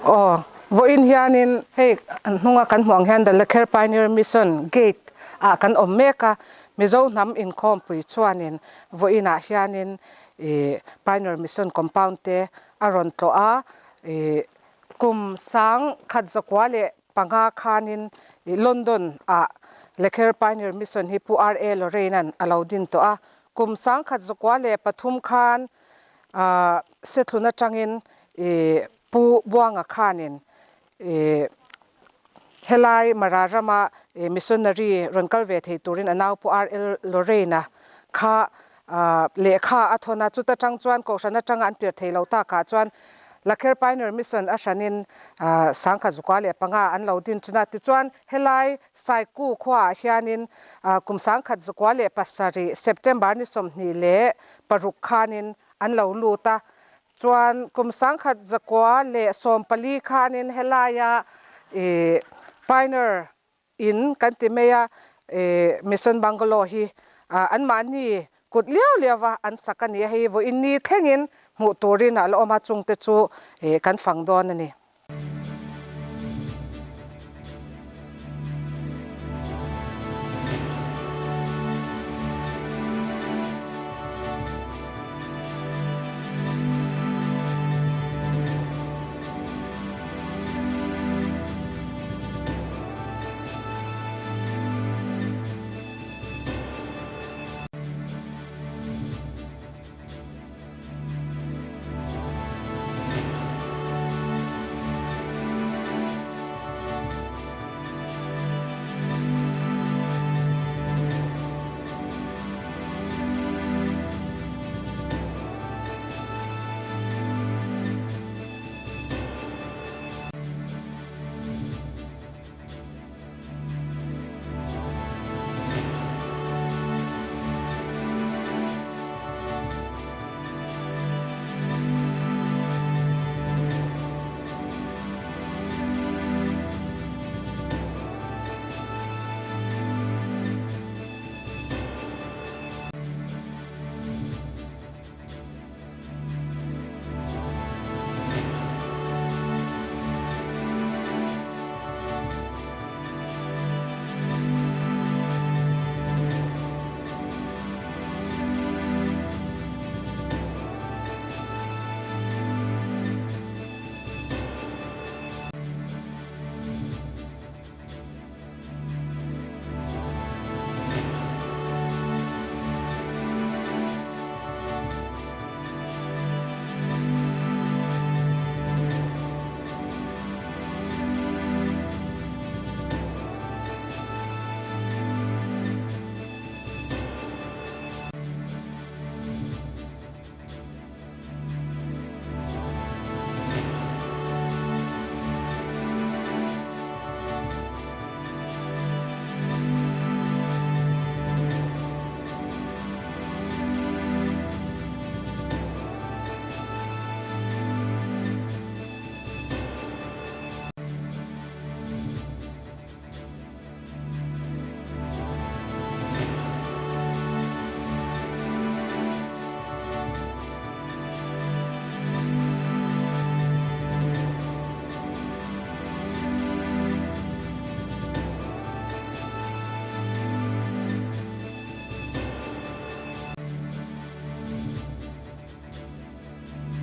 Aw, vawiin hianin hei hnunga kan hmuh ang hian The Lakher Pioneer Mission Gate ah kan awm mek a, Mizo hnam inkhawmpui chuanin vawiinah hianin ih Pioneer Mission compound te a rawn tlawh a, ih kum sang khat zakua leh panga khanin ih London ah Lakher Pioneer Mission hi Pu RA Lorraine-a'n a lo din tawh a, kum sang khat zakua leh pathum khan ah Sethlun atangin ih Pu Buanga khanin ih helai Mara rama ih missionary rawn kal ve thei turin a nau Pu RL Lorraine-a kha ah lehkha a thawn a, chuta tang chuan Kohhran atanga an tir thei lo takah chuan Lakher Pioneer Mission a hranin ah sangkhat zukua leh panga an lo din thin a, tichuan helai Saiku khuaah hianin ah kum sangkhat zukua leh pasarih September ni 26 khanin an lo lut a, Chuan kum 1914 khanin helaia ih Pioneer In kan ti mai a, ih Mission Bungalow hi anmahni kut liau liau va an sak a ni a, hei vawiin ni thlengin hmuh turin a la awm a, chungte chu ih kan fang dawn a ni.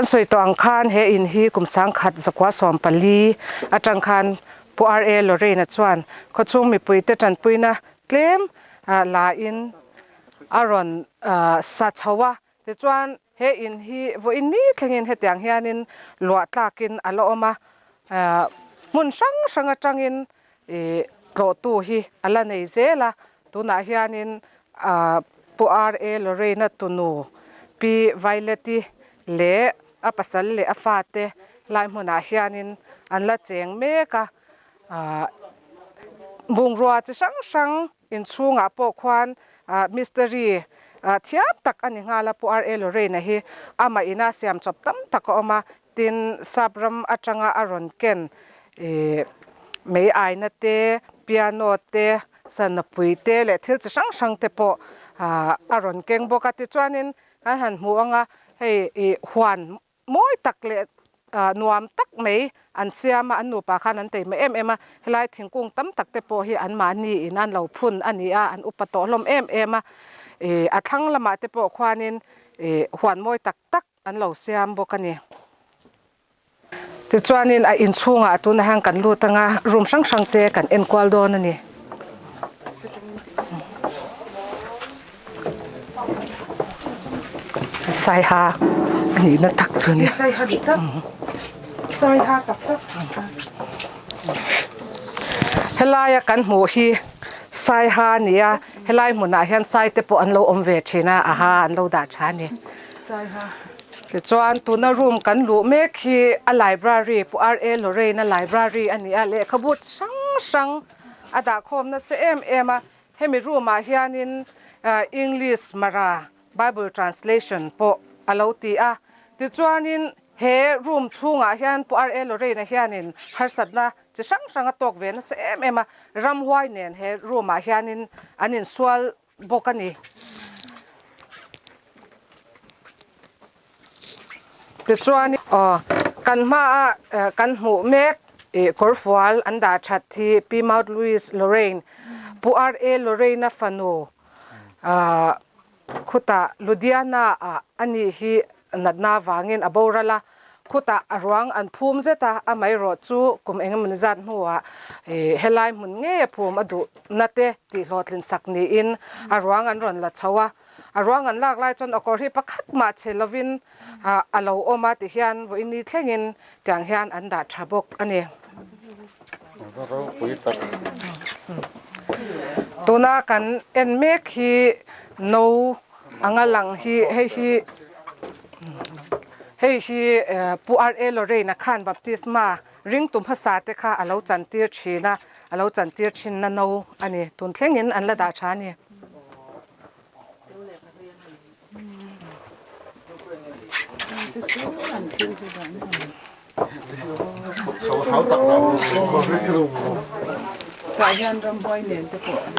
Kan sawi tawh ang khan he in hi kum 1914 atang khan Pu RA Lorraine-a chuan khawchhung mipuite tanpuina tlem la in a rawn sa chho a, tichuan he in hi vawiin ni thlengin hetiang hianin luah tlakin a la awm a, hmun hrang hrang atangin tlawhtu hi a la nei zel a, tunah hianin Pu RA Lorraine-a tunu Pi Violet-i leh a pasal leh a fate lai hmunah hianin an la cheng mek a, bungrua chi hrang hrang inchhungah pawh khuan mystery thiam tak a ni nghal a, Pu RA Lorraine-a hi amah ina siam chawp tam tak a awm a, Tin, sap ram atanga a rawn ken ih mei aina te, piano te, sanapui te leh thil chi hrang hrang te pawh a rawn keng bawk a. Tichuanin kan han hmu ang a, hei ih huan mawi tak leh Nuam tak mai an siam a, an nupa khan an teima em em a, helai thingkung tam tak te pawh hi anmahni in an lo phun a ni a, an upa tawh hlawm em em a, ih a thlang lamah te pawh khuanin ih huan mawi tak tak an lo siam bawk a ni. Tichuanin a inchhungah tunah hian kan lut anga room hrang hrang te kan enkual dawn a ni. Saiha a nihna tak chu a nia. Saiha dik tak. Saiha tak tak. Helaia kan hmuh hi Saiha a ni a, helai hmunah hian sai te pawh an lo awm ve thin a, aha an lo dah tha a ni. Saiha. Tichuan tuna room kan luh mek hi a library Pu R.A. Lorraine-a library a ni a, lehkhabu hrang hrang a dahkhawm nasa em em a. Hemi room ah hianin English Mara Bible translation pawh a lo ti a. Tichuanin he room chhungah hian Pu R.A. Lorraine-a hianin harsatna chi hrang hrang a tawk ve nasa em em a. Ramhuai nen he room ah hianin an insual bawk a ni. Tichuan aw kan hmaa kan hmuh mek ih kawrfual an dah that hi Pi Maud Louise Lorraine, Pu R.A. Lorraine-a fanu ah khutah Ludhiana ah a nih hi natna vangin a boral a, khutah a ruang an phum zet a, amaherawh chu kum engemawni zat hnuah ih helai hmun ngei a phum a duhna te tih hlawhtlin sak niin a ruang an rawn la chho a. A ruang an lak lai chuan a kawr hi pakhat mah che lovin a lo awm a tihian vawiin thlengin tiang hian an dah tha bawk a ni. Tuna kan en mek hi no anga lang hi hei hi hei hi Pu R.A. Lorraine-a khan baptisma ringtu hmasa te kha a lo chantir thin a, a lo chantir thinna no a ni. Tun thlengin an la dah tha a ni.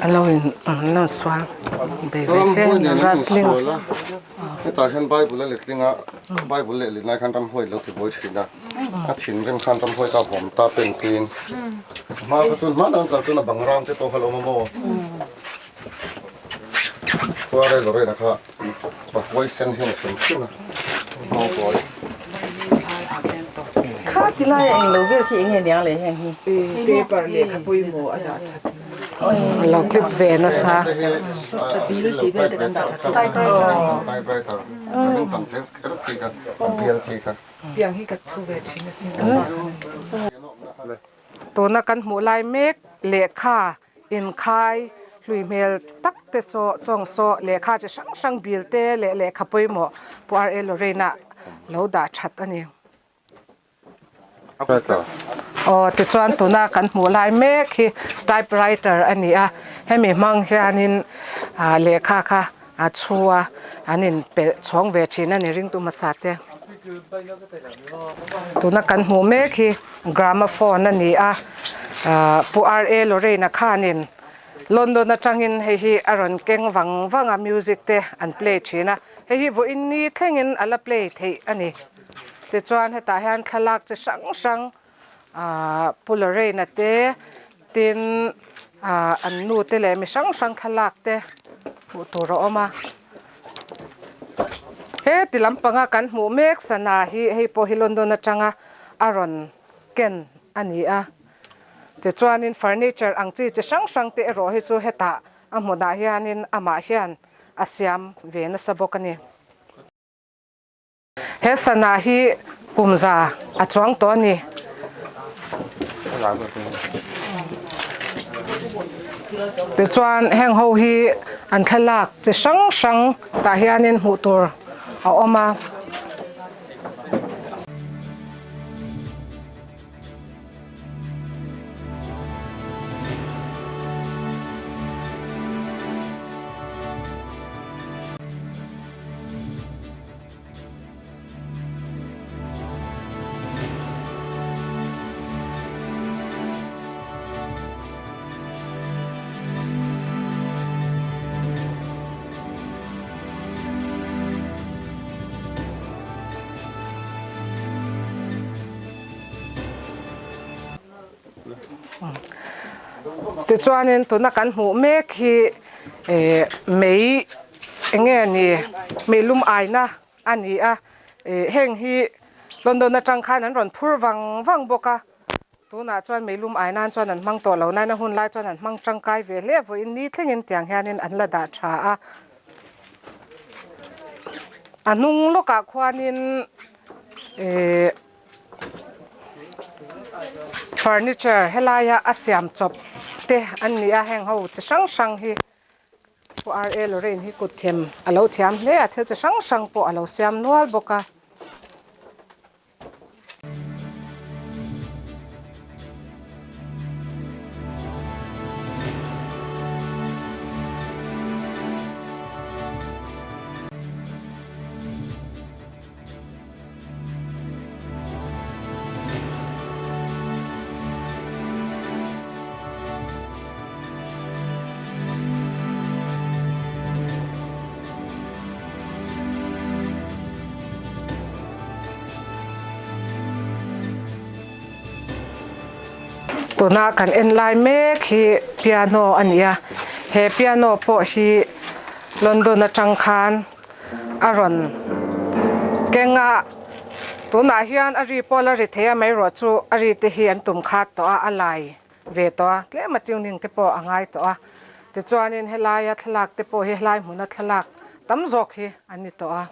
Alo in an lo sual bei ve fe wrestling hetah hian bible a letling a bible leh lin lai khan ramhuai lo ti buai thin a a thinrim khan ramhuai kha a vawm ta pen tlin hma kha chuan hmanah an kal chuan a bang ram te pawh kha a lo awm a maw. Khuarel Lorena kha pa huaisen hian a hrim hrim a, Maukawi. Kha ti lai a englo vel khi enge niang le heng hi. Paper lehkha pawimawh a dah that. A lo clip ve nasa. Bil tih vel te kan dah that. Typewriter a hming tam kher chi kha, a bial chi kha. Tiang hi ka chhu ve thin asin. Tuna kan hmuh lai mek lehkha Inkhai hlui hmel tak te saw sawng saw lehkha chi hrang hrang bil te leh lehkha pawimawh Pu R.A. Lorraine-a lo dah that a ni. Aw tichuan tuna kan hmuh lai mek hi typewriter a ni a, hemi hmang hianin lehkha kha a chhu a, an inpe chhawng ve thin a ni ringtu hmasa te. Tuna kan hmuh mek hi gramophone a ni a, Pu RA Lorraine-a khanin London atangin hei hi a rawn keng vang vang a, music te an play thin a, hei hi vawiin ni thlengin a la play theih a ni. Tichuan hetah hian thlalak chi hrang hrang Pu Lorraine-a te tin an nu te leh mi hrang hrang thlalak te hmuh tur a awm a. Heti lampanga kan hmuh mek sana hi hei pawh hi London atanga a rawn ken a ni a. Tichuanin furniture ang chi chi hrang hrang te erawh hi chu hetah a hmunah hianin amah hian a siam ve nasa bawk a ni. He sana hi kum za a chuang tawh a ni. Tichuan heng ho hi an thlalak chi hrang hrang tah hianin hmuh tur a awm a. Tichuanin tuna kan hmuh mek hi eh mei eng nge ni meilum aina a ni a, eh heng hi London atang khan an rawn phur vang vang bawk a, tunah chuan meilum ai nan chuan an hmang tawh lo nain a hun lai chuan an hmang tangkai ve hle vawiin ni thlengin tiang hianin an la dah tha a. A hnung lawkah khuanin eh furniture helaia a siam chawp te an ni a, heng ho chi hrang hrang hi Pu R.A. Lorraine hi kut them a lo thiam hle a, thil chi hrang hrang pawh a lo siam nual bawk a. Tuna kan en lai mek hi piano a ni a, he piano pawh hi London atang khan a rawn keng a, tunah hian a ri pawh la ri thei a mai erawh chu a ri te hi an tum khat tawh a, a lai ve tawh a, tlem a tuning te pawh a ngai tawh a, tichuanin helaia thlalak te pawh hi helai hmuna thlalak tam zawk hi an ni tawh a.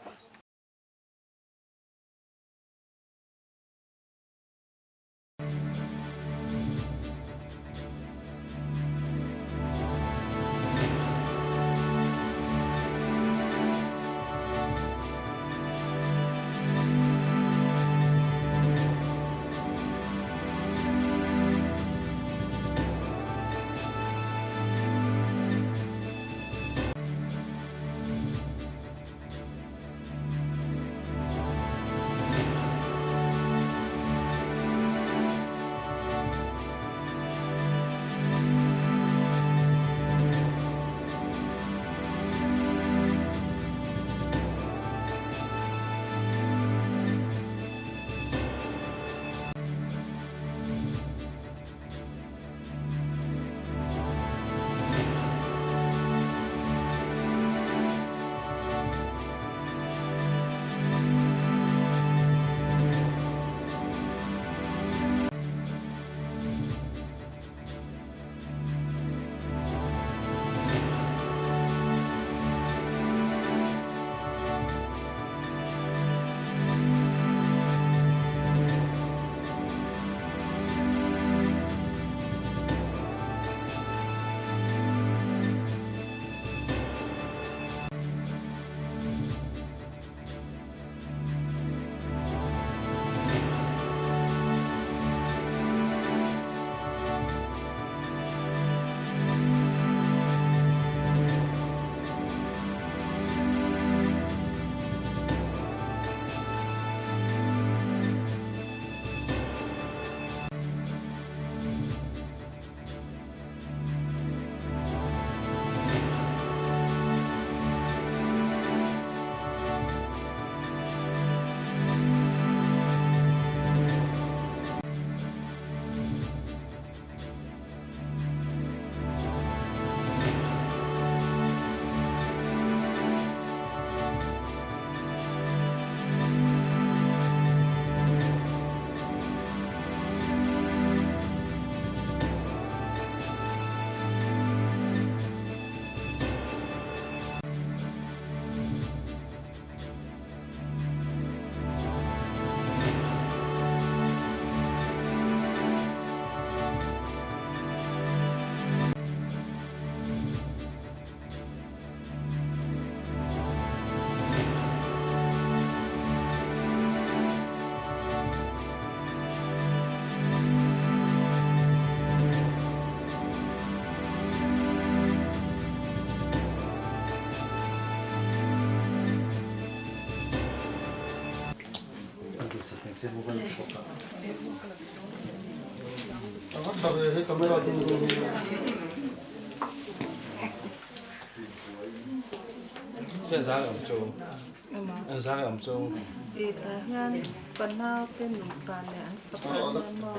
Ka naute nupa leh an fapa nia maw?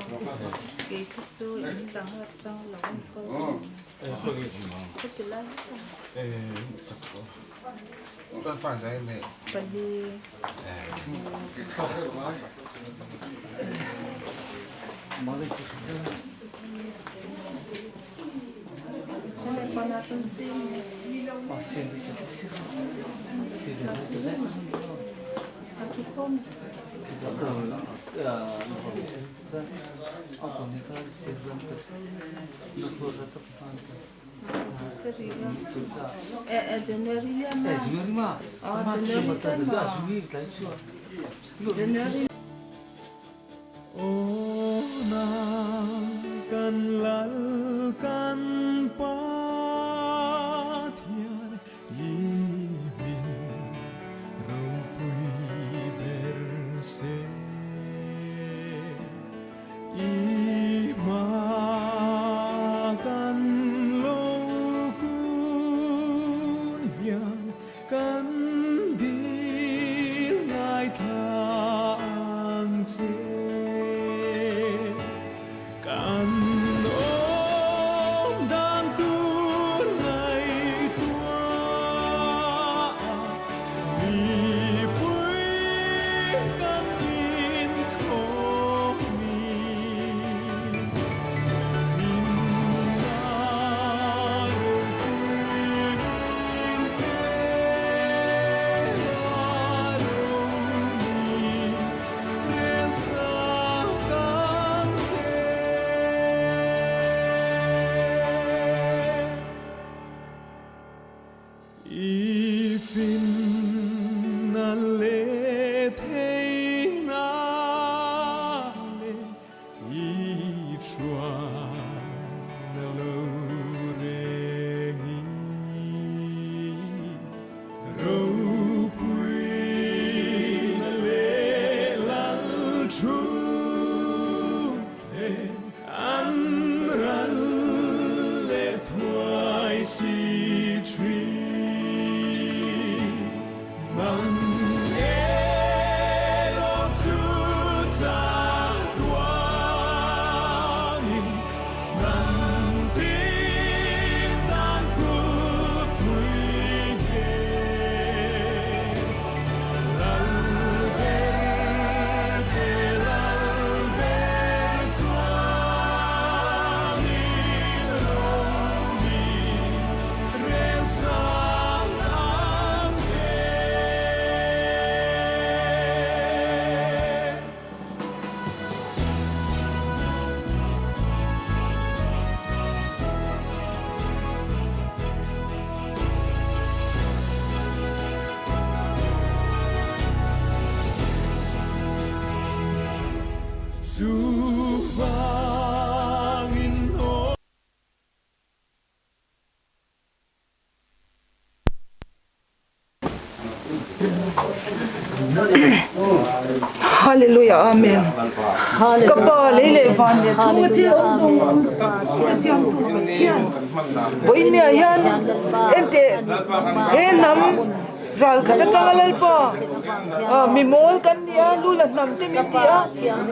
Kei kha chu in dang atang lo enkawl thin a. Khati lai hetah. Pali. January Aw nang kan Lal kan Pathian i hming ropui ber se. I hma kan lo kun hian Kan dil ngaithla ang che. Kan awm dan tur ngaihtuah a, mipui kan inkhawm i. Finna ropui min pe la romi rel sak ang che. I finna leh theihna leh I hruaina lo reng i ropuina leh lal thu thleng an ral leh thuai si thin. Nang erawh chu chatuanin hnam tin tan kutpui nghet. Lalber te Lalber chuanin romi rel sang ang che. Chuvangin aw. Hallelujah Amen Ka pa lei leh van leh chhunga thil awm zawng zawng a siamtu Pathian vawinia hian enteh he hnam ral khat atanga Lalpa mi mawl kan ni a lula hnam te min ti a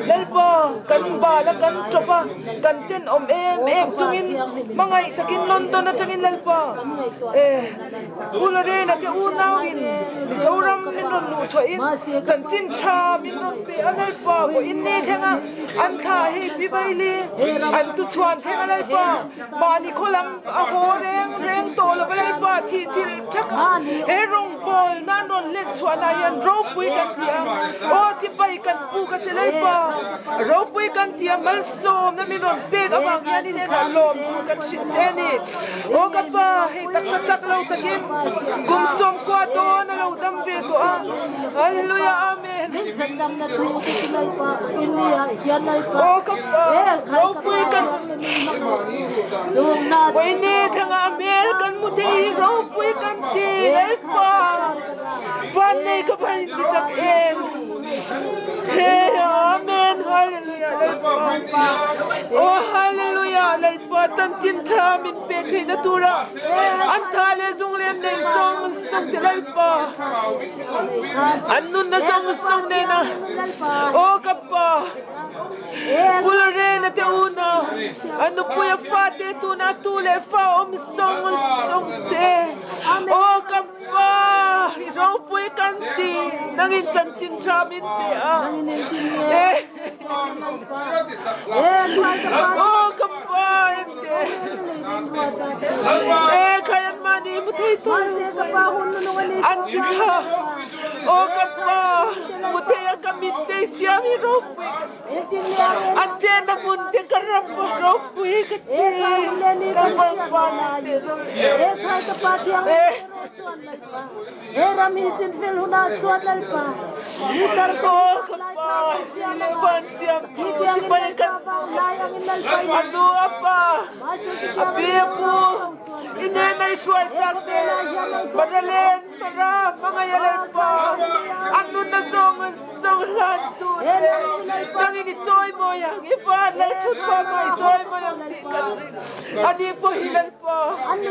Lalpa kan bal a kan tawp a kan tenawm em em chungin hmangaih takin London atangin Lalpa U Lorena te unauin Mizoram min rawn luh chhuahin chanchin tha min rawn pe a Lalpa vawiin ni thlenga an thla hei Pi Baili an tuchhuan thleng a Lalpa mahni khaw lam a haw reng reng tawh lova Lalpa thih chilh thak a he rawngbawl nan rawn let chhuahna hian ropui kan ti a aw chipai kan puk a che Lalpa ropui kan ti a malsawmna min rawn pek avang hian in hnenah lawmthu kan hrilh che a ni. Aw ka pa, hei taksa chak lo takin kum sawmkua dawn a lo dam ve tawh a. Hallelujah, Amen. Aw ka pa, ropui kan Vawiini thanga a hmel kan hmu thei hi ropui kan ti Lalpa. Vannei ka va inti tak em. He, Amen, Hallelujah, Lalpa. Aw Hallelujah, Lalpa. Lalpa chanchin tha min pek theihna tura an tha leh zung leh an neih zawng zawng te Lalpa an nunna zawng zawng nena aw ka pa Pulrena te unau a nupui a fate tuna tu leh fa awm zawng zawng te aw ka pa i ropui kan ti nangin chanchin tha min pe a aw ka pa ente e khai an mahni mu thei tawh an chi thla aw ka pa mu thei a ka mit te siam hi ropui ka ti an chenna hmun te ka ram ropui ka ti ka vangpa te He ram hi chinfel hunah chuan Lalpa, Luther te Aw ka pa, lei van siamtu chibai kan a nu a pa, a pi a pu, i nen ei hruai tak te, Maralen Mara hmangaih a Lalpa, an nunna zawng in zawng hlan tu te, nangin i chawimawi ang, i van Lalthut pa mah i chawimawi ang tih kan ring. Ani pawh hi Lalpa,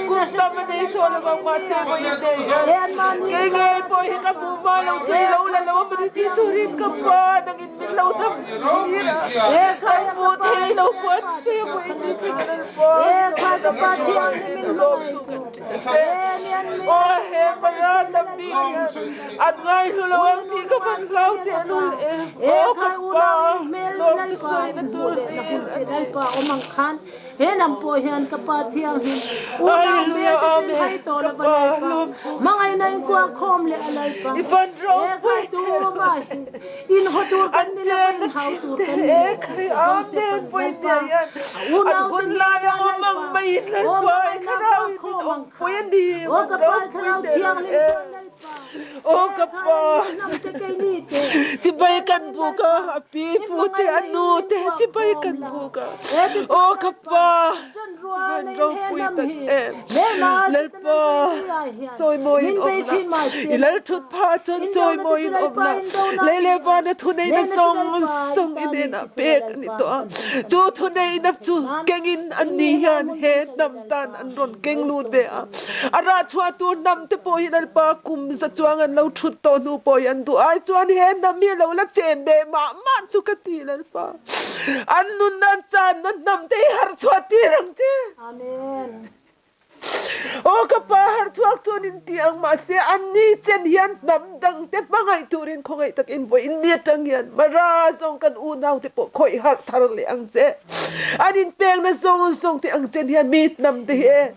kum tam a nei tawh lo ang, mahse vawiin nei hian kei ngei pawh hi ka hmuh hma lo chu i lo la lo a mani tih turin ka pa nangin min lo dam sir a, kan hmuh thei lo pawh an se vawiin ni thleng a Lalpa, lawm thu kan ṭih a che. Aw he Mara lam bik hian an ngaihlu lo ang tih ka van hlau tehlul em, aw ka pa lawm chu sawina tur hlir a ni. He lam pawh hian ka Pa Thianghlim, unau hmel te chu in hai tawh lo va Lalpa, hmangaihna in kuah khawm leh a Lalpa, he kai tu mah hi in haw tur kan ni lo va in hau tur kan ni lo Joseph-a'n Lalpa, a unau te hnenah Lalpa, aw hmangaihna kuah khawm ang khan, aw ka Pa Thlarau Thianghlim chuan Lalpa, Aw ka pa, chibai kan buk a, a pi pu te a nu te chibai kan buk a, aw ka pa, van ropui tak em, Lalpa chawimawiin awm la, i lal thut phah chuan chawimawiin awm la, lei leh vana thuneihna zawng zawng i hnenah pek a ni tawh a, chu thuneihna chu kengin an ni hian he hnam tan an rawn keng lut ve a. A rah chhuah tur hnam te pawh hi Lalpa kum za chuang an lo thut tawh hnu pawh hi an duh ai chuan he hnam hi a lo la chen ve mah mah chu ka ti Lalpa. An nunna an channa hnam te hi harh chhuah tir ang che. Amen. Aw ka pa harh chhuak chuan in ti ang mahse an ni chen hian hnam dang te hmangaih turin khawngaih takin vawiin ni atang hian Mara zawng kan unau te pawh khawih harh thar leh ang che. An inpekna zawng zawng te ang chen hian mi hnam te hi e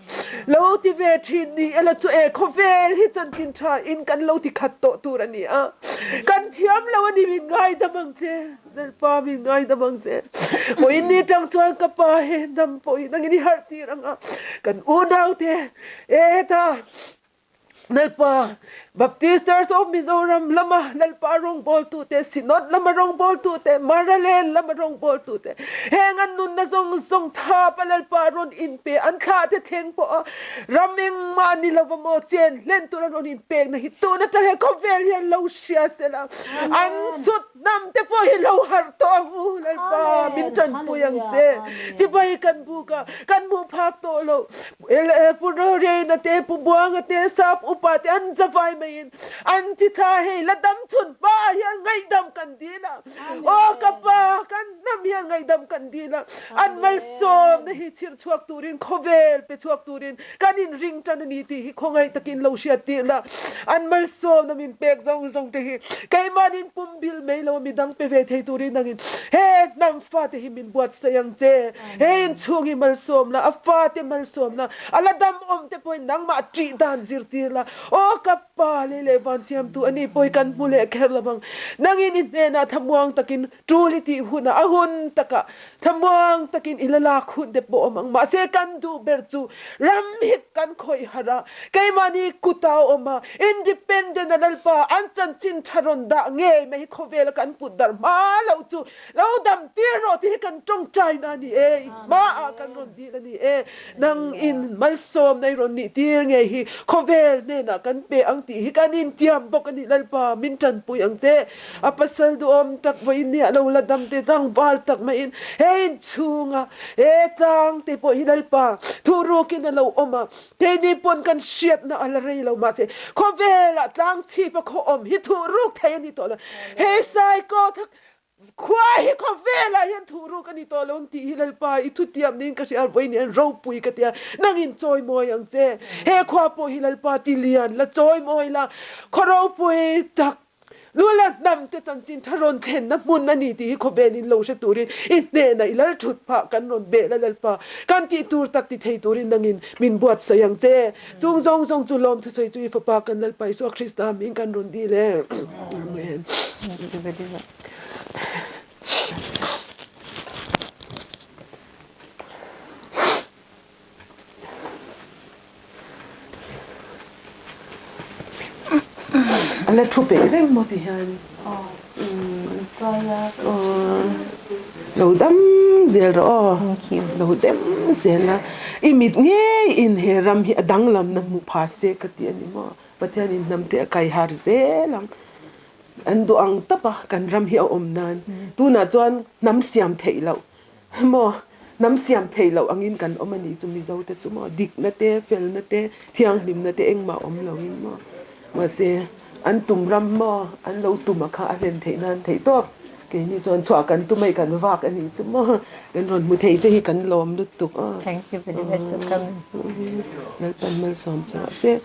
lo ti ve thin ni ela chu e khawvel hi chanchin tha in kan lo ti khat tawh tur a ni a, kan thiam lo a ni min ngaidam ang che, Lalpa min ngaidam ang che, vawiin ni tang chuan ka pa he hnam pawh hi nangin i harh tir ang a, kan unau te e heta Lalpa, Baptist Church of Mizoram lama Lalpa rawngbawltute, Synod lama rawngbawltute, Maralen lama rawngbawltute, heng an nunna zawng zawng thapa Lalpa rawn inpe, an thlahte thleng pawha ram engmah ni lova maw chen hlen tura rawn inpekna hi tun atang hian khawvel hian lo hria sela, an sut hnam te pawh hi lo harh tawh ang u, Lalpa min tanpui ang che. Chibai kan buk a, kan hmuh phak tawh lo. Pu Rorena te, Pu Buanga te, Sap upa te an zavai maiin an chi tha hei la dam chhun hma ah hian ngaihdam kan dil a. Aw ka pa, kan hnam hian ngaihdam kan dil a. An malsawmna hi chhir chhuak turin, khawvel pe chhuak turin kan inring tan a ni tih hi khawngaih takin lo hriat tir la. An malsawmna min pek zawng zawng te hi keimahnin pum bil mai lo a midang pe ve thei turin nangin he hnam fate hi min buatsaih ang che. He inchhung hi malsawm la, a fate malsawm la, a la dam awm te pawhin nangmah ṭih dan zirtir la, aw ka pa lei leh van siamtu a ni pawhin kan hmu leh kher lo vang. Nangin i hnenah thlamuang takin ṭul i tih hunah a hun takah thlamuang takin i la lak hun te pawh awm ang. Mahse kan duh ber chu ram hi kan khawih harh a, keimahni kuta a awm a, independent a Lalpa an chanchin ṭha rawn dah ngei mai hi khawvela kan put darh hma loh chu Lo dam tir rawh tih hi kan tawngtaina a ni e, i hmaah kan rawn dil a ni e, nang in malsawmna i rawn nih tir ngei hi khawvel hnenah kan pe ang tih. tih hi kan intiam bawk a ni Lalpa, min tanpui ang che. A pasal duhawm tak vawiin ni ah lo la dam te tlangval tak maiin he inchhunga he tlang te pawh hi Lalpa thurukin a lo awm a, keini pawn kan hriatna a la rei lo mahse khawvelah tlang chhip a khaw awm hi thuhruk thei a ni tawh lo. He saikaw thak Khua hi khawvelah hian thuhruk a ni tawh lo ang tih hi Lalpa i thutiam niin ka hria, vawiin hian ropui ka ti a, nangin chawimawi ang che. He khua pawh hi Lalpa ti lian la chawimawi la, khaw ropui tak Lula hnam te chanchin tha rawn thlenna hmun a ni tih hi khawvelin lo hre turin i hnenah i lal thut phah kan rawn bel a Lalpa, kan tih tur tak ti thei turin nangin min buatsaih ang che. Chung zawng zawng chu lawm thusawi chu i Fapa kan Lalpa Isua Krista hming kan rawn dil e. Amen. A la thu peih reng maw ti hian lo dam zel rawh aw lo dem zel a i mit ngei in he ram hi a danglam na hmuh pha se ka ti a ni maw Pathian in hnam te a kai har zel ang an duh ang tawp a kan ram hi a awm nan tunah chuan hnam siam theih loh Maw, hnam siam thei loh angin kan awm a nih chu Mizo te chu maw, dikna te, felna te, thianghlimna te engmah awm loin maw. Mahse, an tum ram maw, an lo tum a kha a hlen theih nan theih tawp. Keini chuan chhuah kan tum a i kan vak a nih chu maw, kan rawn hmu thei che hi kan lawm lutuk a. Thank you very much for coming. Lalpan malsawm che rawh se.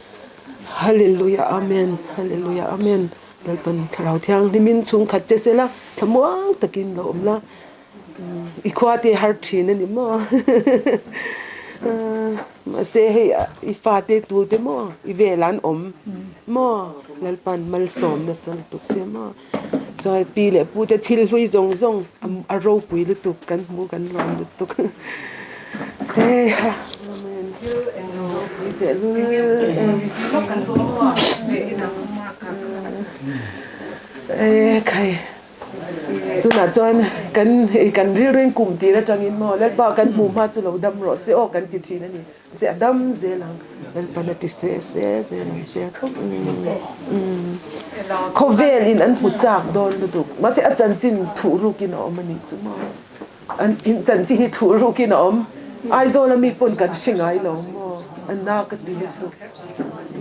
Hallelujah Amen Hallelujah Amen Lalpan Thlarau Thianghlimin chhungkhat che sela thlamuang takin lo awm la. I khua te har thin a ni maw? Mahse hei i fate tu te maw i velah an awm maw? Lalpan malsawm nasa lutuk che maw? Chuan pi leh pu te thil hlui zawng zawng a ropui lutuk kan hmu kan lawm lutuk. Heiha Amen. Ekhai. Tunah chuan kan kan rilruin kum tir atangin maw Lalpa kan hmuh hma chu lo dam rawh se aw kan ti thin a ni. Mahse a dam zel ang Lalpan a ti se se zel ang che. Khawvel in an hmu chak dawn lutuk. Mahse a chanchin thuh rukin a awm a nih chu maw. An in chanchin hi thuh rukin a awm. Aizawl ami pawn kan hre ngai lo maw. A na ka ti lutuk.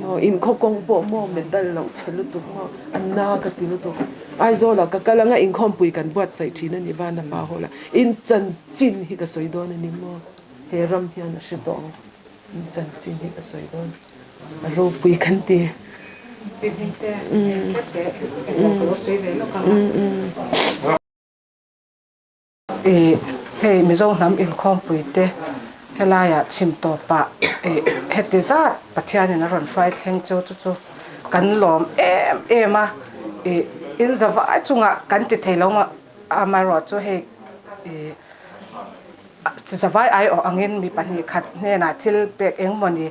Maw in khaw kawng pawh maw metal loh chhe lutuk maw. A na ka ti lutuk. Aizawlah ka kal anga inkhawmpui kan buatsaih thin a ni va Napa Hall-ah. In chanchin hi ka sawi dawn a ni maw? He ram hian a hre tawh ang. In chanchin hi ka sawi dawn. A ropui kan ti. Ih, hei Mizo hnam inkhawmpui te helaiah chhim tawpah ih heti zat Pathianin a rawn hruai thleng cheu chu chu kan lawm em em a, ih in zavai chungah kan ti thei lo amaherawh chu hei ih zavai aiawh angin mi pahnih khat hnenah thil pek engmawni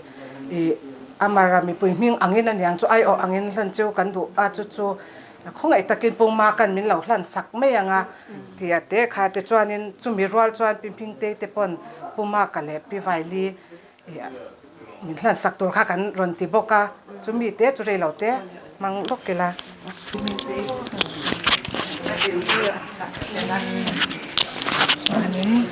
ih amara mipui hming angin aniang chu aiawh angin hlan cheu kan duh a chu chu Khawngaih takin pawngma kan min lo hlan sak mai ang a ti a te kha te chuanin chumi rual chuan Pi Hmingtei te pawn Pu Maka leh Pi Vaili min hlan sak tur kha kan rawn ti bawk a, chumi te chu rei lo te hmang lawk ila. Pi Hmingtei chuanin.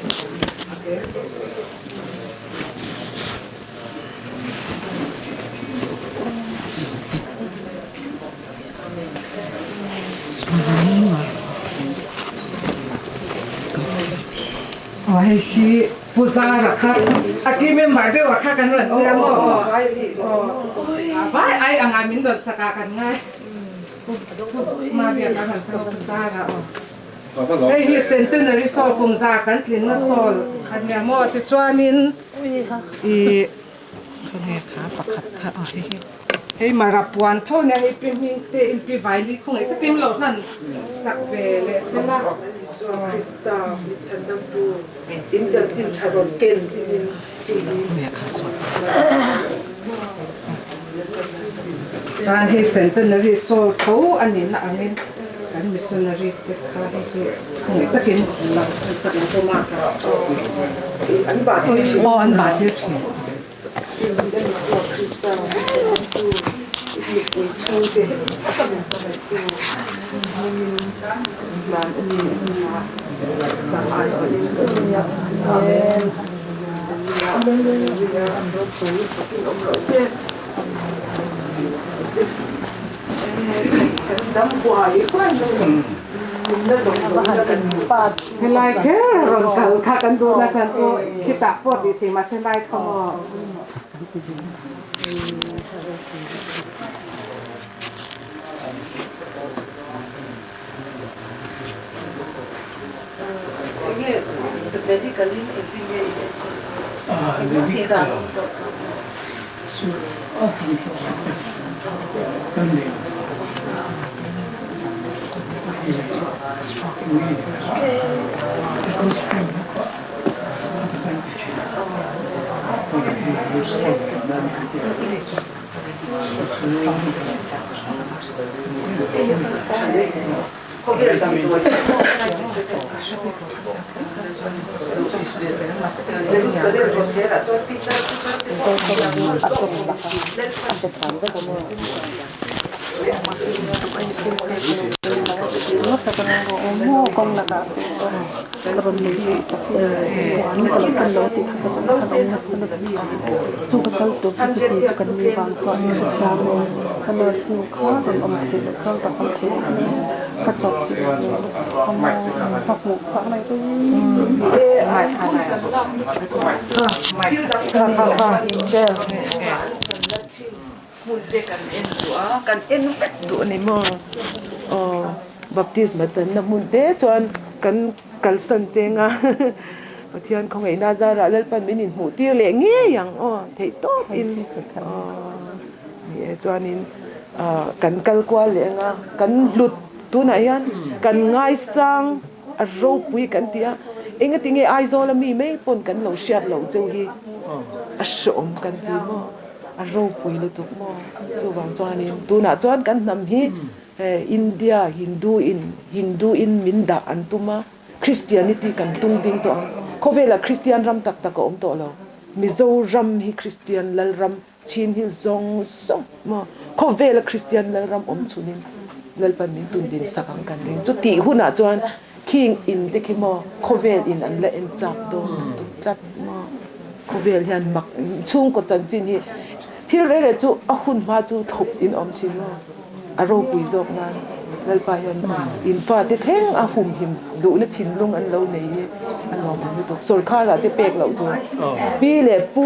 Aw hei hi Pu Zara kha a ki member deuh ah kha kan rawn tia maw aw vai ai anga min rawn sak ah kan ngai Pu Maria kan rawn tia Pu Zara aw hei hi centenary sawl kum za kan tlinna sawl a nia maw tichuanin ih khawnge kha pakhat kha aw hei hi. Hei mara puan tho nia hei pi hming te in pi vaili khawngaih takin lo hlan sak ve leh se la. Isua Krista min chhandamtu in chanchin tha rawn ken tiin Chuan hei centenary sawl tho a nihna angin kan missionary te kha hei hi khawngaih takin lo hlan sak ang pawh mak a. Aw an bah tir thin. Khawmpui chhungte heti taka min hmangaihtu hmangin kan hlan a ni. Hnam aiawhin chu Amen. Hallelujah. Ropui takin awm rawh se. Kan dam huai huai mai min la zawng zawng na kan hmu. Helai kher rawn kal kha kan duhna chan chu khitah pawh tih thei mahse lai kha maw. Enge medical in engtin nge in enkawl a? Engmah tih dan awm tawh chu. Khawvel damdawi Jerusalem rawtherah chuan pitar pitar te pawh Hmun te kan en duh a, kan en vek duh a ni maw? Aw, baptisma channa hmun te chuan kan kalsan cheng a, Pathian khawngaihna zarah Lalpan min inhmuh tir leh ngei ang aw, theih tawp in aw ni e chuanin kan kal kual leh ang a, kan hlut tunah hian kan ngaisang a ropui kan ti a, engatinge Aizawl a mi mai pawn kan lo hriat loh cheu hi a hreawm kan ti maw? A ropui lutuk maw? Chuvang chuanin tunah chuan kan hnam hi India Hindu in Hindu in min dah an tum a, Christianity kan tung ding tawh ang. Khawvelah Christian ram tak tak a awm tawh lo. Mizoram hi Christian lalram chin hi zawng zawng maw? Khawvela Christian lalram awm chhunin Lalpan min tun din sak ang kan ring. Chutih hunah chuan Khing in te khi maw khawvel in an la en chak dawn lutuk tlat maw? Khawvel hian mak chhungkaw chanchin hi thil reh reh chu a hun hma chu thup in awm thin maw? A ropui zawk nan Lalpa hian in fate thleng a humhim duhna thinlung an lo nei hi a lawmawm lutuk. Sawrkharah te pek loh tur pi leh pu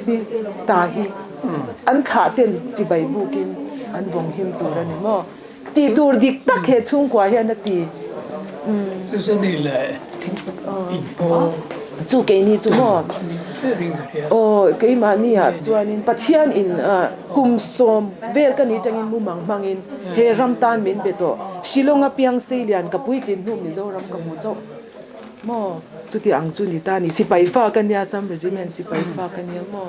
hi ta hi an thlah ten chibai bukin an vawng him tur a ni maw? Tih tur dik tak he chhungkua hian a ti. Chu chu ni le inpaw. Chu keini chu maw? Aw keimahni ah chuanin Pathian in kum sawm vel ka ni tangin mumang hmangin he ram tan min pe tawh. Shillong a piang Seilian ka puitlin hnu Mizoram ka hmu chauh maw? Chuti ang chu ni ta ni. Sipai fa ka nia, Assam Regiment sipai fa ka nia maw?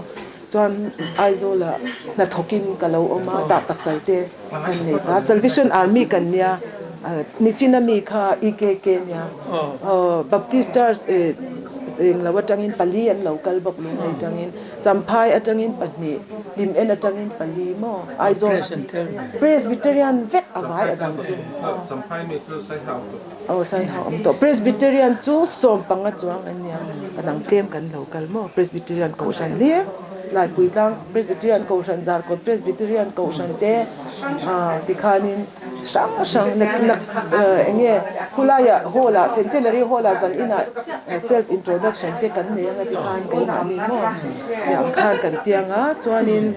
Chuan Aizawlah hnathawkin ka lo awm a, tah pasal te kan nei ta. Salvation Army kan nia, Nichina mi kha EKK nia. Baptist Church eng lo atangin pali an lo kal bawk Lunglei atangin, Champhai atangin pahnih, Hlim En atangin pali maw? Aizawl Presbyterian vek a vai a dang chu. Aw Saihau awm tawh. Presbyterian chu sawm panga chuang an nia, a dang tlem kan lo kal maw? Presbyterian Kohhran hlir, Laipui tlang Presbyterian Kohhran, Zarkawt Presbyterian Kohhran te tikhanin hrang hrang nak nak eng nge khulaiah hall ah Centenary hall ah zan inah self introduction te kan nei anga tikhan keimahni maw tiang khan kan tiang a chuanin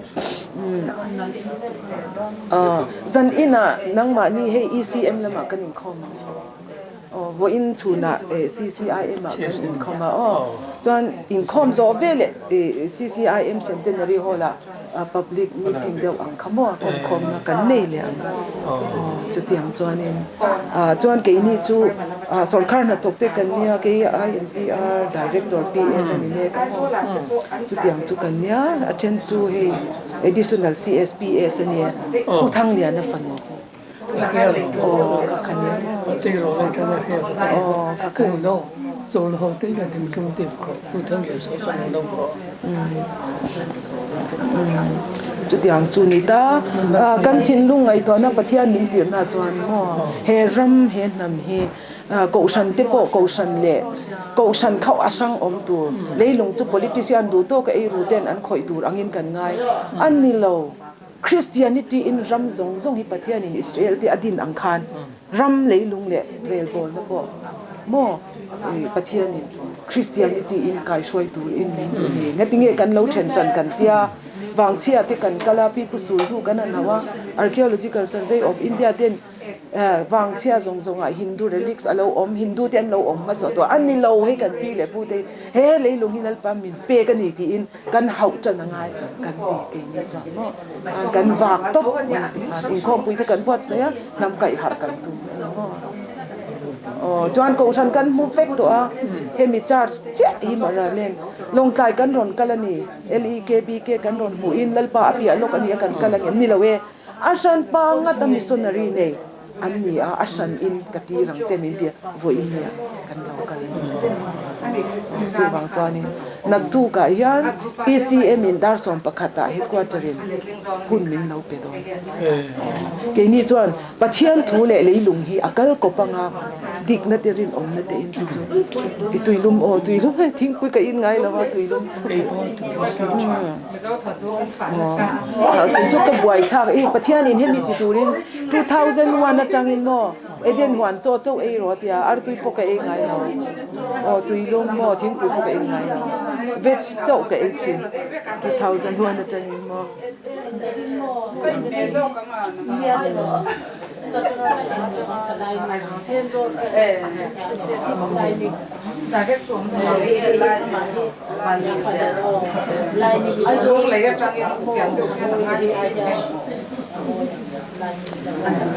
Zan inah nangmahni hei ECM lamah kan inkhawm ang aw, vawiin chhunah CCIM ah kan inkhawm a aw, chuan inkhawm zawh veleh CCIM Centenary Hall ah public meeting deuh ang kha maw kawmkhawmna kan nei leh ang aw, chutiang chuanin chuan keini chu sorkar hnathawk te kan nia kei INPR Director PN a ni mek a maw, chutiang chu kan nia a then chu hei. Additional CSPS a nia, Pu Thangliana fanu. Aw ka kha nia maw. Aw ka kha. Chutiang chu ni ta. Kan thinlung ngaihtuahna Pathian min tirhna chuan maw he ram he hnam hi Kohhran te pawh Kohhran leh Kohhran khauh a hrang awm tur, leilung chu politician duh tawka ei ru ten an khawih tur angin kan ngai a ni lo. Christianity in ram zawng zawng hi Pathian in Israel te a din ang khan ram leilung leh relbawlna pawh maw Pathian in Christianity in kaihruai tur in min duh ni. Ngatinge kan lo then hran kan tia Vangchhia te kan kal a, Pi Pu Sul hnu kan han hauh a, Archaeological Survey of India ten Vangchhia zawng zawngah Hindu relics a lo awm, Hindu te an lo awm hmasa tawh a ni lo hei kan pi leh pu te hi he leilung hi Lalpa min pek a ni tiin kan hauh tan a ngai kan ti keini chuan maw kan vak tawp mai ti khan inkhawmpui te kan buatsaih a hnam kaih harh kan tum a ni maw aw chuan kohhran kan hmu vek tawh a hemi church chiah hi Maramen Lawngtlai kan rawn kal a ni LEKBK kan rawn hmuhin Lalpa a piah lawk a ni a kan kal ang em ni lo e. A hran pa ngat a missionary nei an ni a, a hran in ka tir ang che min ti a, vawiin nia kan lo kal a ni. Chuvang chuanin naktukah hian ECM in dar 11 ah headquarter in hun min lo pe dawn. Keini chuan Pathian thu leh leilung hi a kal kawp anga dikna te rinawmna te in chu chu i tuilum aw tuilum hei thingpui ka in ngai lo a tuilum chu. Kei chu ka buai thlak i Pathian in hemi ti turin 2001 atangin maw Eden huan chaw chauh ei rawh tia artui pawh ka ei ngai lo aw tuilum maw thingpui pawh ka ei ngai lo veg chauh ka ei thin 2001 atangin maw.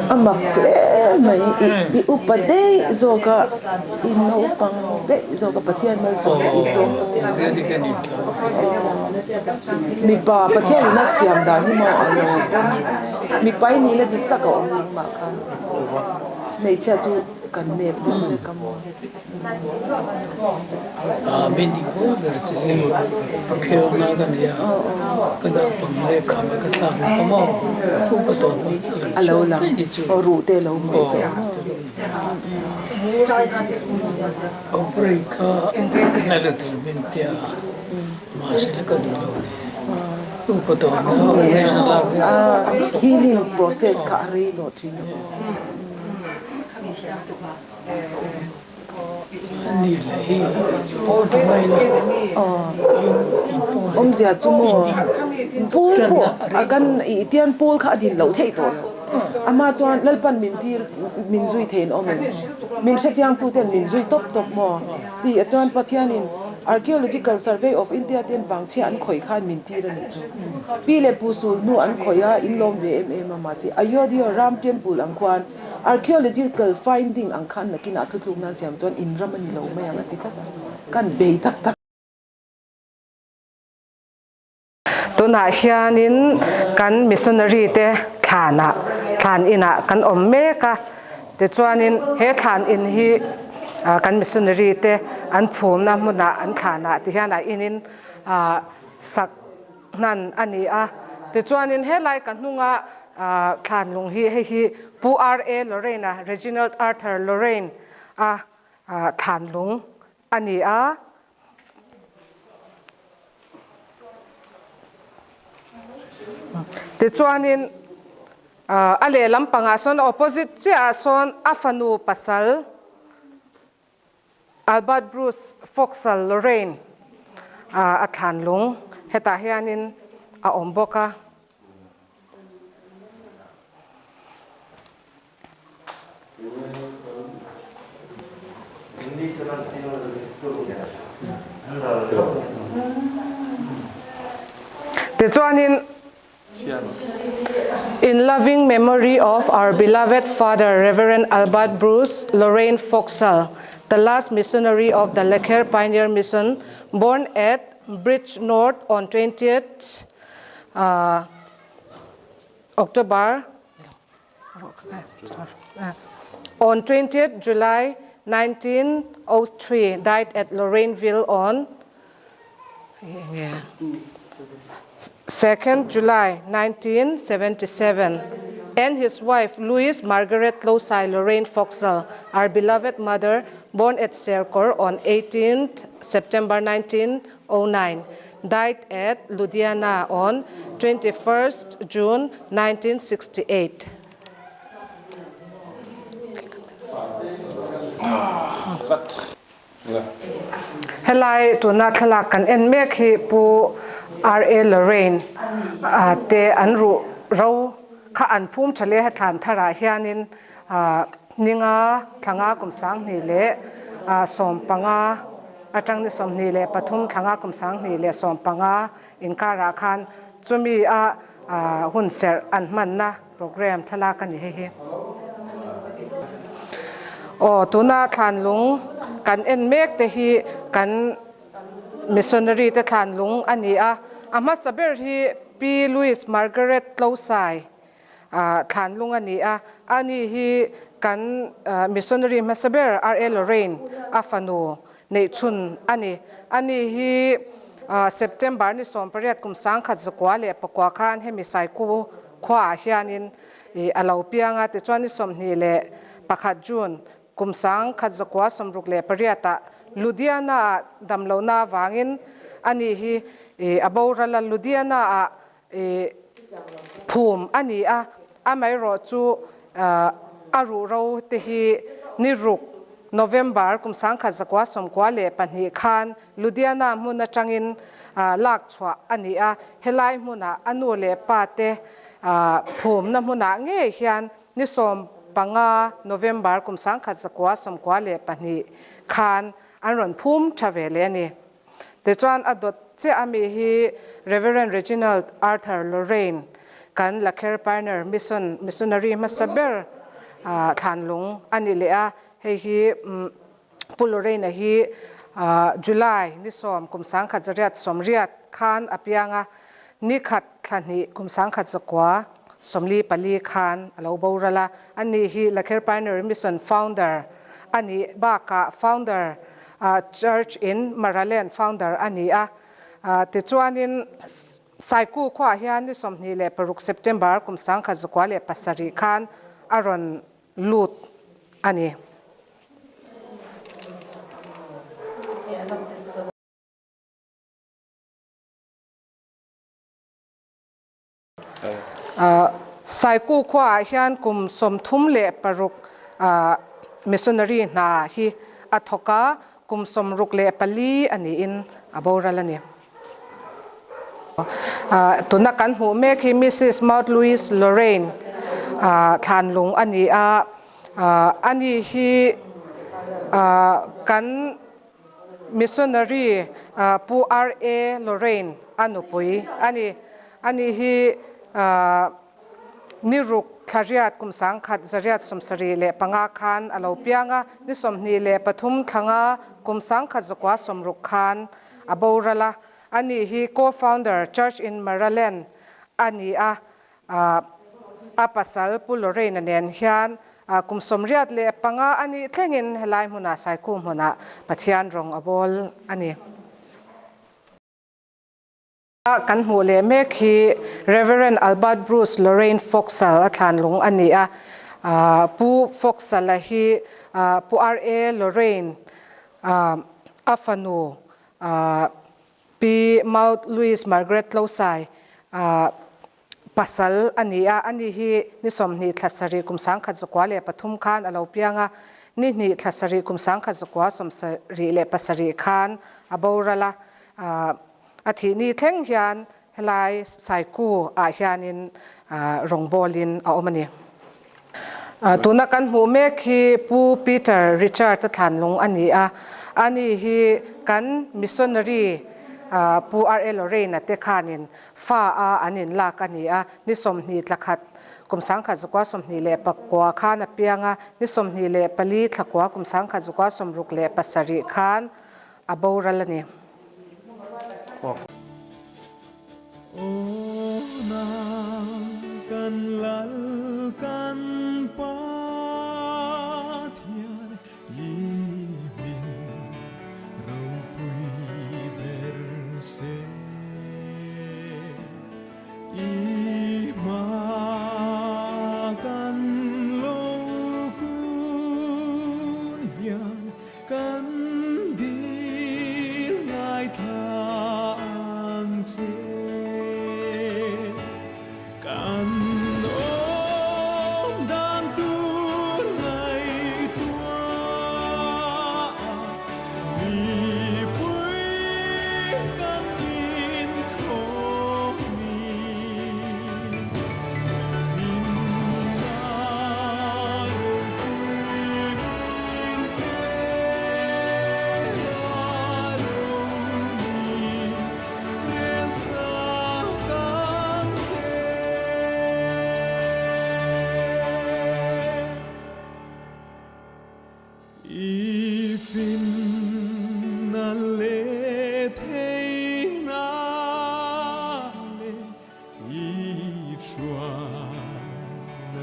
A mak hle mai i upa daih zawk a i naupang daih zawk a Pathian malsawmna i tawng mipa Pathian in a siam dan hi maw a lo pawm mipa i nihna dik tak a awm nangmah khan hmeichhia chu kan nep deuh vek a maw. Amen i haw ber chu hei ka khelna ka nei a, ka naupang lehkha ka tlak na ka maw thu ka tawn a lo chhuak daih ni chu. Operate kha na la duh min tia mahse la ka duh lo ni. Upa tawn na operation lak vel. Healing process kha a rei tawh thin a maw. Awmzia chu maw pawl pawh a kan ih tian pawl kha a din loh theih tawh lo ama chuan Lalpan min tir min zui theiin awm em min hrechiang tu ten min zui tawp tawp maw tih ah chuan Pathianin Archaeological Survey of India ten vangchhia an khawih khan min tir a nih chu pi leh pu sul hnu an khawih a in lawm ve em em a mahse Ayodhya Ram Temple ang khuan Archaeological finding ang khan nakinah thutluk nan siam chuan in ram a ni lo mai ang a ti tlat a, kan bei tak tak. Tunah hianin kan missionary te thlanah thlan inah kan awm mek a, tichuanin he thlan in hi kan missionary te an phumna hmunah an thlanah ti hian a inin sak hnan a ni a, tichuanin helai ka hnunga Thlan lung hi hei hi Pu RA Lorraine-a, Reginald Arthur Lorraine, a thlan lung a ni a. Tichuanin a lehlam pangah sawn opposite chiahah sawn a fanu pasal Albert Bruce Foxall Lorraine a thlan lung hetah hianin a awm bawk a. Tichuanin In loving memory of our beloved father Reverend Albert Bruce Lorraine Foxall, the last missionary of the Lakher Pioneer Mission, born at Bridge North on 20th October on 20th July 1903, died at Lorraineville on 7th 2nd July 1977 and his wife Louise Margaret Losai Lorraine Foxall, our beloved mother, born at Serkor on 18th September 1909, died at Ludhiana on 21st June 1968. Helai tuna thlalak kan en mek hi Pu RA Lorraine te an ruh ro kha an phum tha leh thlan tharah hianin ninga thlanga kum 20 leh 15 atang ni 23 thlanga kum 20 leh 15 inkarah khan chumi a hun serh an hmanna program thlalak a ni hei hi. Aw tuna thlanlung kan en mek te hi kan missionary te thlanlung a ni a, a hmasa ber hi Pi Louise Margaret Tlosai thlanlung a ni a, ani hi kan missionary hmasa ber R.A. Lorraine a fanu neihchhun a ni. Ani hi September ni 18 kum 1909 khan hemi Saiku khuaah hianin a lo piang a, tichuan ni 21 June kum 1968ah Ludhiana-ah damlohna avangin ani hi a boral a, Ludhiana-ah phum a ni a, amaherawh chu a ruhro te hi ni ruk November kum 1992 khan Ludhiana hmun atangin lak chhuah a ni a, helai hmunah a nu leh pa te phumna hmunah ngei hian ni 15 November kum 1992 khan an rawn phum tha ve leh a ni. Tichuan a dawt chiah ami hi Reverend Reginald Arthur Lorraine kan Lakher Pioneer Mission Missionary hmasa ber thlanlung a ni leh a, hei hi Pu Lorraine-a hi July ni 10 kum 1980 khan a piang a, ni khat thla hnih kum 1944 khan a lo boral a, ani hi Lakher Pioneer Mission founder a nih bakah founder Church in Maraland founder a ni a, tichuanin Saiku khuaah hian ni 26 September kum 1907 khan a rawn lut a ni. Saiku khuaah hian kum 36 missionary hna hi a thawk a, kum 64 a niin a boral a ni. Tuna kan hmuh mek hi Mrs. Maud Louise Lorraine thlanlung a ni a, ani hi kan Missionary Pu R.A. Lorraine a nupui a ni. Ani hi ni ruk thla riat kum 1975 khan a lo piang a, ni 23 thlanga kum 1960 khan a boral a. Ani hi co-founder Church in Maraland a ni a, A pasal Pu Lorraine-a nen hian kum 85 a nih thlengin helai hmunah Saiku hmunah Pathian rawng a bawl a ni. Kan hmuh leh mek hi Reverend Albert Bruce Lorraine Foxall a thlanlung a ni a. Pu Foxall-a hi Pu R.A. Lorraine a fanu Pi Maud Louise Margaret Tlosai pasal a ni a, ani hi ni 20 thla sarih kum 1903 khan a lo piang a, ni hnih thla sarih kum 1977 khan a boral a, a thih ni thleng hian helai Saiku ah hianin rawngbawlin a awm a ni. Tuna kan hmuh mek hi Pu Peter Richard a thlanlung a ni a, ani hi kan missionary Pu R.A. Lorraine-a te khanin fa a an inlak a ni a, ni 20 thla khat kum 1929 khan a piang a, ni 24 thla kua kum 1967 khan a boral a ni. Aw nang kan lal kan Pathian i hming ropui ber se. Kan awm dan tur ngaihtuah a, mipui kan inkhawm i. Finna ropui min pe la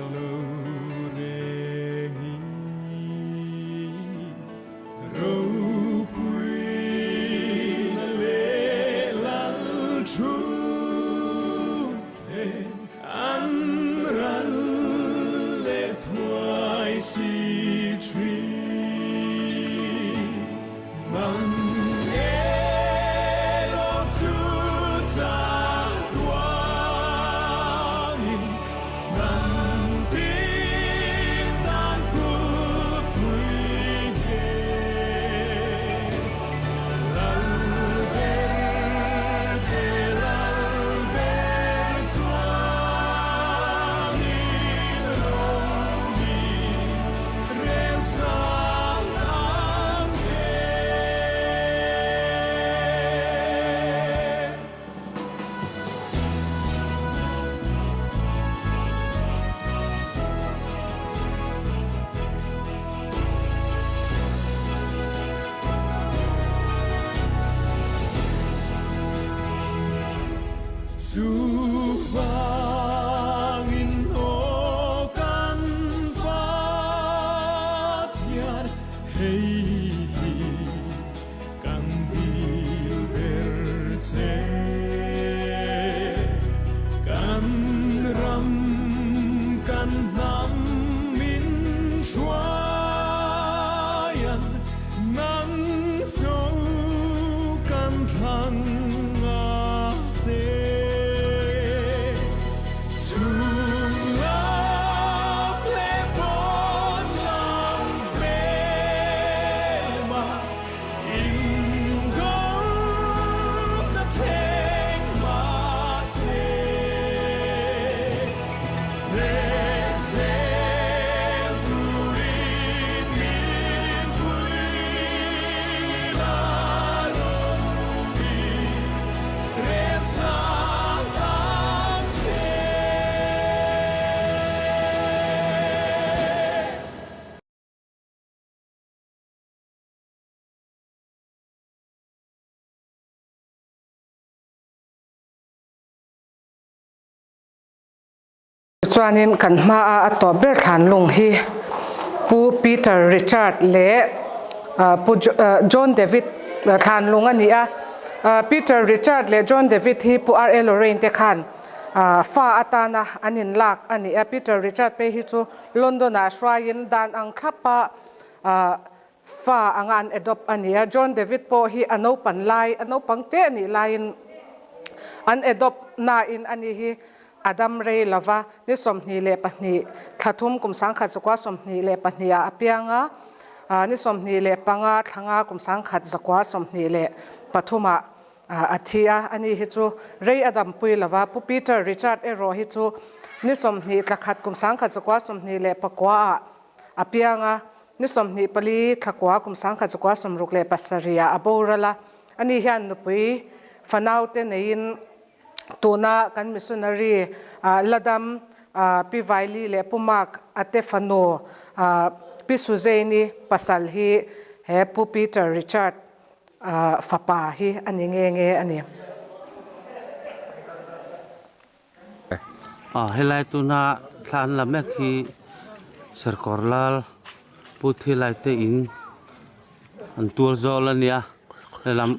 romi. Ropuina leh lal thutthleng an ral leh thuai si thin. Nang erawh chu chatuanin hnam tin tan kutpui nge. Lal ber te lal ber chuanin romi rel sang ang che. Chuvangin aw kan Pathian hei hi kan dil ber che. Kan ram, kan hnam min hruaian nang chu kan thlang a che. Chhung lam leh pawn lam hmel mah Indona thleng mahse, hneh zel turin min pui la romi rel sang ang che. Chuanin kan hmaa a tawp ber thlan lung hi Pu Peter Richard leh Pu John David thlan lung a ni a. Peter Richard leh John David hi Pu R A Lorraine te khan fa atana an inlak a ni a. Peter Richard phei hi chu London-ah hruaiin dan ang thlapa Fa anga an adopt a ni a, John David pawh hi a naupan lai, a naupang te a nih laiin an adopt nain a ni hi a dam rei lo va, ni 22 thla thum kum 10,000 22 ah a piang a, ni 25 thla nga kum 10,023 ah a thi a, a ni hi chu rei a dampui lo va, Pu Peter Richard erawh hi chu ni 20 thla khat kum 10,029 ah a piang a, Ni 24 thlakua kum 1967 ah a boral a, ani hian nupui fanaute neiin tuna kan missionary Ladam Pi Vaili leh Pu Mark a te fanu Pi Suzeini pasal hi he Pu Peter Richard fapa hi a ni nge nge a ni. Helai tuna thla an la mek hi Serkawr Lal Pu Thilai te in an tual zawl a nia helam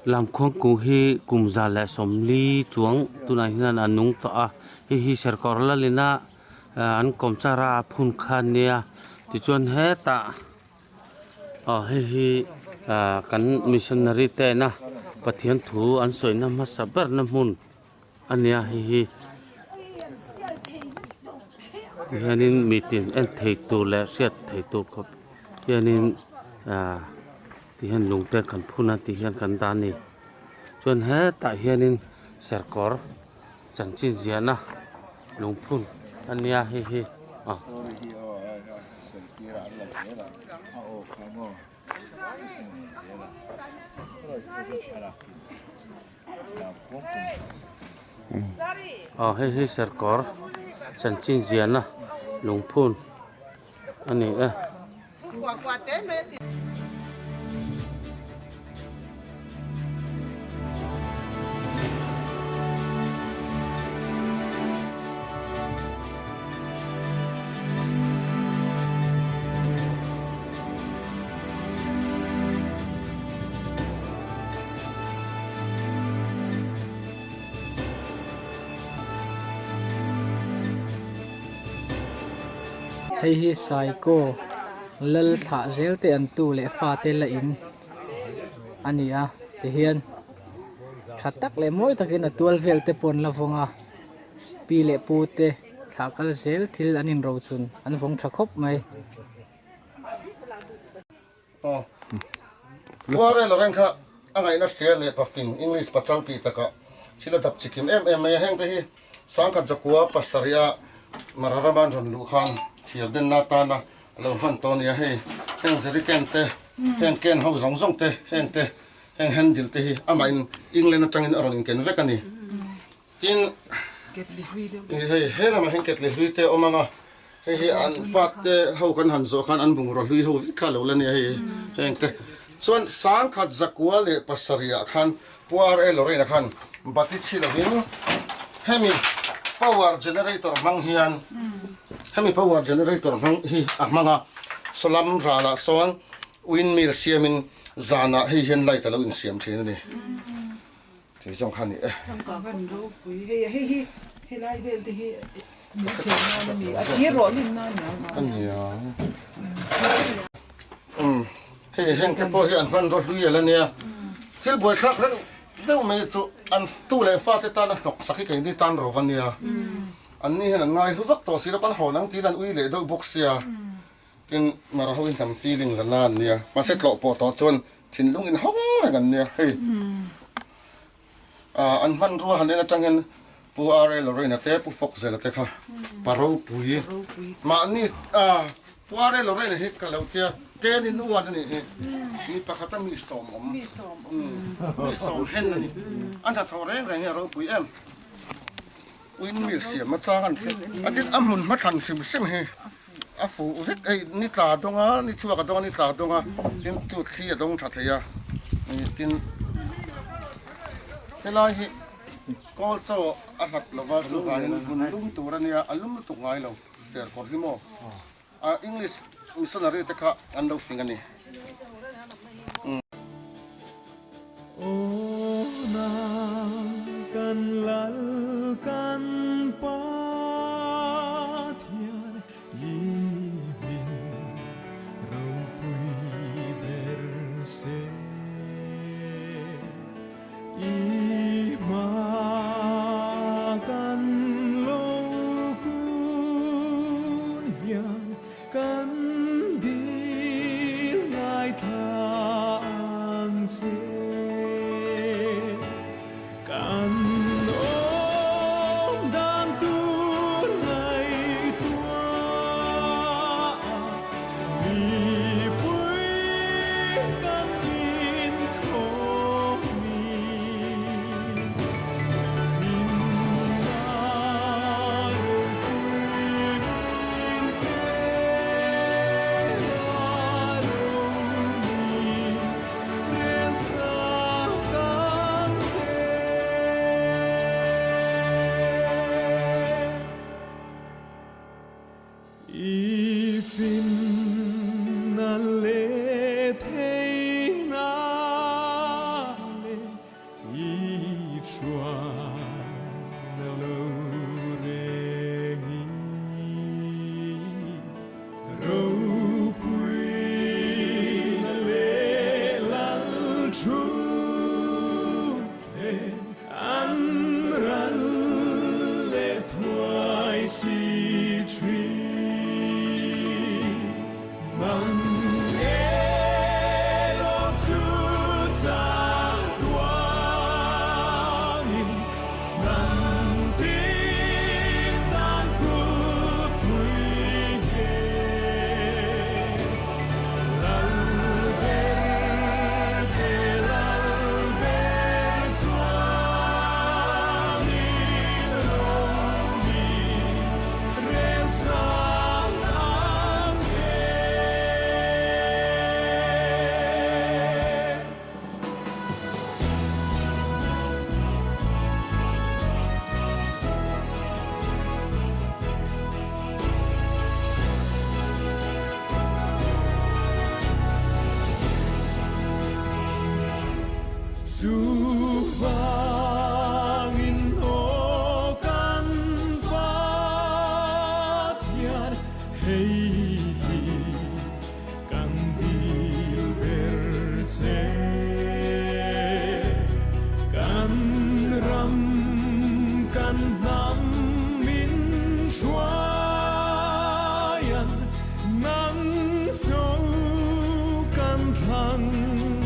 lamkhuang kung hi kum 140 chuang tunah hian a nung tawh a hei hi Serkawr Lal ina an kawm char a a phun kha a nia tichuan hetah. Aw hei hi ah kan missionary tena Pathian thu an sawina hmasa berna hmun. a nia hei hi tihianin mitin en thei tur leh hriat thei tur khawp hianin ah tihian lung te kan phun a tihian kan dah a ni chuan hetah hianin serkawr chanchin ziahna lungphun a nia hei hi ah. Aw hei hi serkawr chanchin ziahna lungphun a ni e. Hei hi Saikaw lal thlah zel te an tu leh fate la in a ni a tihian tha tak leh mawi takin a tual vel te pawh an la vawng a pi leh pu te thlah kal zel thil an inrochun an vawng tha khawp mai. Aw. Puare Loren kha a ngaihna hria leh pafing English pachal tih takah thil a dap chikim em em mai a. Hengte hi Sangkhat Zakua pasarih a Mara rama an rawn luh khan thiar denna atana a lo hman tawh a ni a. Hei heng jerrycan te, heng can ho zawng zawng te, heng te, heng handle te hi amahin England atangin a rawn inken vek a ni. Tin, hei he lamah hian ketli hlui te a awm ang a, hei hi an fate ho kan han zawh khan an bungraw hlui ho vek kha a lo la nia hei heng te. Chuan sangkhat zakua leh pasarihah khan Pu RA Lorraine-a khan bati chhi lovin hemi power generator hmang hian hemi power generator hmang hi a hmang a, sawlam ralah sawn windmill siamin zanah hei hian light a lo insiam thin a ni. Thei zawng kha a ni e. Changkang kan ropui hei hei hi helai vel te hi min chhen nan a ni a thir rawh lim nan a ni a nia um hei heng te pawh hi an hmanraw hlui ala nia thil buaithlak reuh deuh mai chu an tu leh fa te tan a hnawk sak hi keini tan ro va nia an ni hian an ngai hlu vak tawh si lo kan hawn ang tiin an ui leh deuh bawk sia tin mara ho in hnam feeling la na an nia mahse tlawh pawh tawh chuan Thinlung in hawng reng an nia hei. An hmanrua han en atang hian Pu RA Lorraine-a te Pu Fawkzela te kha pa ropui mahni Pu RA Lorraine-a hi ka lo tia ten in uan a nih hi mi pakhata mi sawm awm mi sawm hen a ni a hnathawh reng reng hi a ropui em. Windmill siam a chang an hre a tin a hmun hma thlan hrim hrim hi a fuh vek hei ni tla dawng a ni chhuak a dawng a ni tla dawng a tin chu thli a dawng tha thei a tin helai hi kawl chaw a hlat lova chuvangin hmun lum tur a nia a lum lutuk ngai lo serkawr hi maw a english missionary te kha an lo fing a ni. Chuvangin aw kan Pathian hei hi kan dil ber che. Kan ram kan hnam min hruaian nang chu kan thlang.